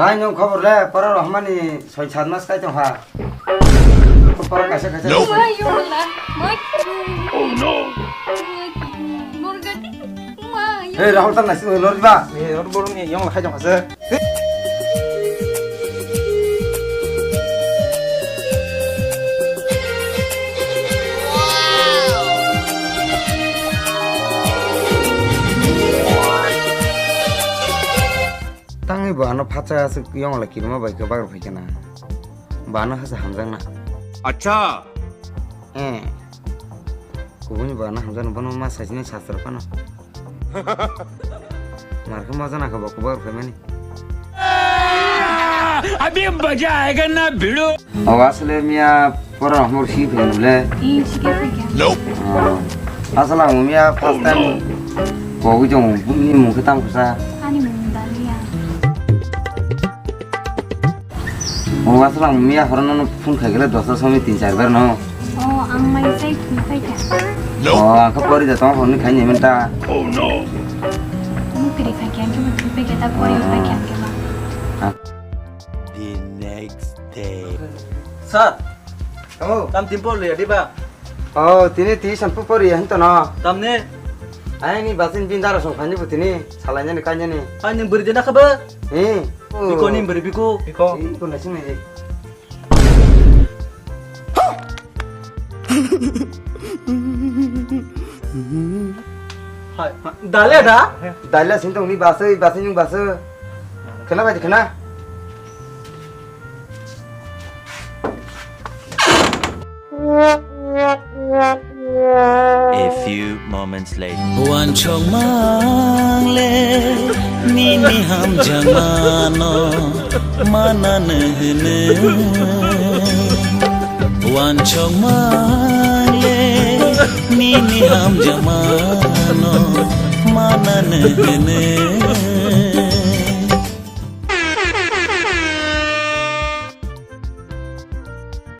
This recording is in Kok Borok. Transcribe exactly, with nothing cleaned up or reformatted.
Ani khobor le, pora rohmani soi sat mas kai tong ha. Pora kaisa kaisa. Wah, ya Allah. Mak. Oh no. Morgati. Wah, ya. Hey, Rahul, tang nasi lor ba. Ni lor borong ni yong la khai jong ase. Tangwi bo ano phatsa aswk yong la kirima bai khe bagwi phai khe na. Bo ano hasa hamjak na. Acha. Eh. Kubuni bo ano hamjak na, bono ma sajini sastra phano. Mar khe moja na kha bo kubagwi phai mani. Abhi maza aayega na bhidu. O asle miya pora hor si phe nule. Ih, sike sike. Nope. Asala miya first time ko wi jong ni mung khe tam khusa. Ani mung daliya. O asala miya hor no phone khai gele dosta somi tin char bar no. O ang mai sai phone khai kha. O ang kha pori da tong phone khai ni menta. Mukri khai kha ke phone khai kha ta pori khai kha ke ba. The next day. Sir, oh. Tam tin por liya diba? Oh, tini ti san pu por ya hinto no. Tam ne? Ai ni basin bin dara song khani bu tini, salanya ni kanya ni. Ai ni beri dena kaba? Eh. Biko ni beri biko. Biko. Biko na sing ni. Hai. Dale da? Dale sintong ni basa, basa yung basa. Kena ba kena? A few moments later. Wansok mangle nini hamjakmano mananw hwnwi. Wansok mangle nini hamjakmano mananw hwnwi.